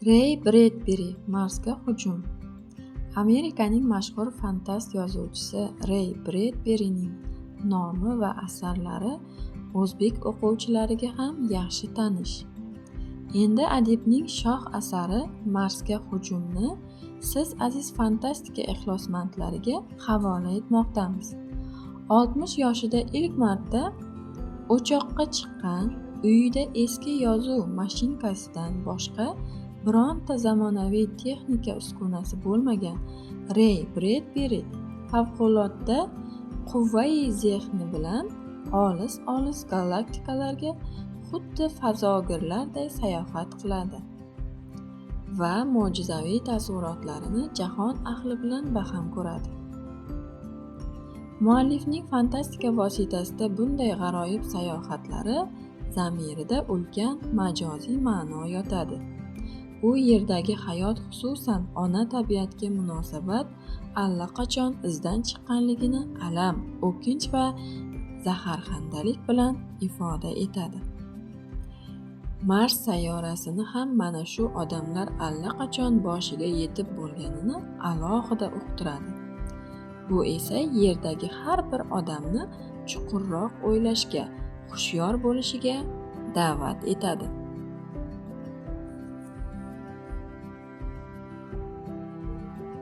Rey Bredberi "Marsga hujum". Amerikaning mashhur fantast yozuvchisi Rey Bredberining nomi va asarlari o'zbek o'quvchilariga ham yaxshi tanish. Endi adibning shoh asari "Marsga hujum"ni siz, aziz fantastika ixlosmandlariga havola etmoqdamiz. 60 yoshida ilk marta o'choqqa chiqqan, uyida eski yozuv mashinkasidan boshqa bironta zamonaviy texnika uskunasi bo'lmagan Rey Bredberi favqulodda quvvai zehni bilan olis olis galaktikalarga xuddi fazogirlarday sayohat qiladi va mo'jizaviy taassurotlarini jahon ahli bilan baham ko'radi. Muallifning fantastika vositasida bunday g'aroyib sayohatlari zamirida ulkan majoziy ma'no yotadi. U yerdagi hayot, xususan, ona tabiatga munosabat allaqachon izdan chiqqanligini alam, o'kinch va zaharxandalik bilan ifoda etadi. Mars sayyorasini ham mana shu odamlar allaqachon boshiga yetib bo'lganini alohida uqtiradi. Bu esa yerdagi har bir odamni chuqurroq o'ylashga, hushyor bo'lishga da'vat etadi.